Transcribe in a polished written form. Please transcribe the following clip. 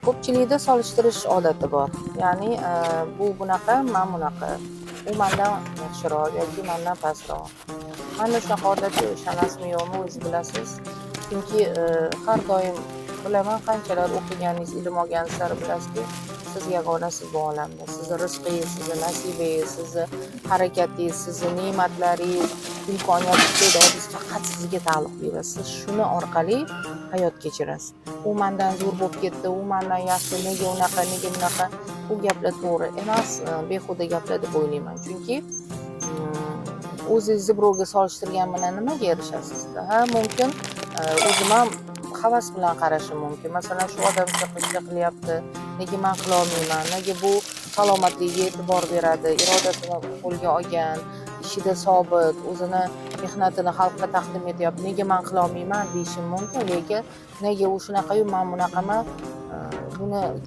Ko'pchilikda solishtirish odati bor, ya'ni bu bunaqa, man bunaqa, u mandan yaxshiroq yoki mandan pastroq. Manda shunaqa odat yo'q, ishonasizmi, yo'qmi, o'zingiz bilasiz. Chunki har doim bilaman, qanchalar o'qiganingiz, ilm olganingiz sari bilasizki, siz yagonasiz bu olamda. Sizni rizqingiz, sizni nasibangiz, sizni harakatingiz, sizni ne'matlaringiz, imkoniyat, iste'dodingiz faqat sizga taalluqli va siz shuni orqali hayot kechirasiz. U mandan zo'r bo'lib ketdi, u mandan yaxshi, nega unaqa, nega bunaqa, bu gaplar to'g'ri emas, behuda gaplar deb o'ylayman. Chunki o'zingizni birovga solishtirgan bilan nimaga erishasiz? Ha, mumkin, o'zim ham havas bilan qarashim mumkin. Masalan, shu odam shunaqa ishlar qilyapti, nega man qilolmayman, nega bu salomatligiga e'tibor beradi, irodasini qo'lga olgan, ishida sobit, o'zini mehnatini xalqqa taqdim etyapti, nega man qilolmayman deyishim mumkin. Lekin nega u shunaqayu, man bunaqaman, buni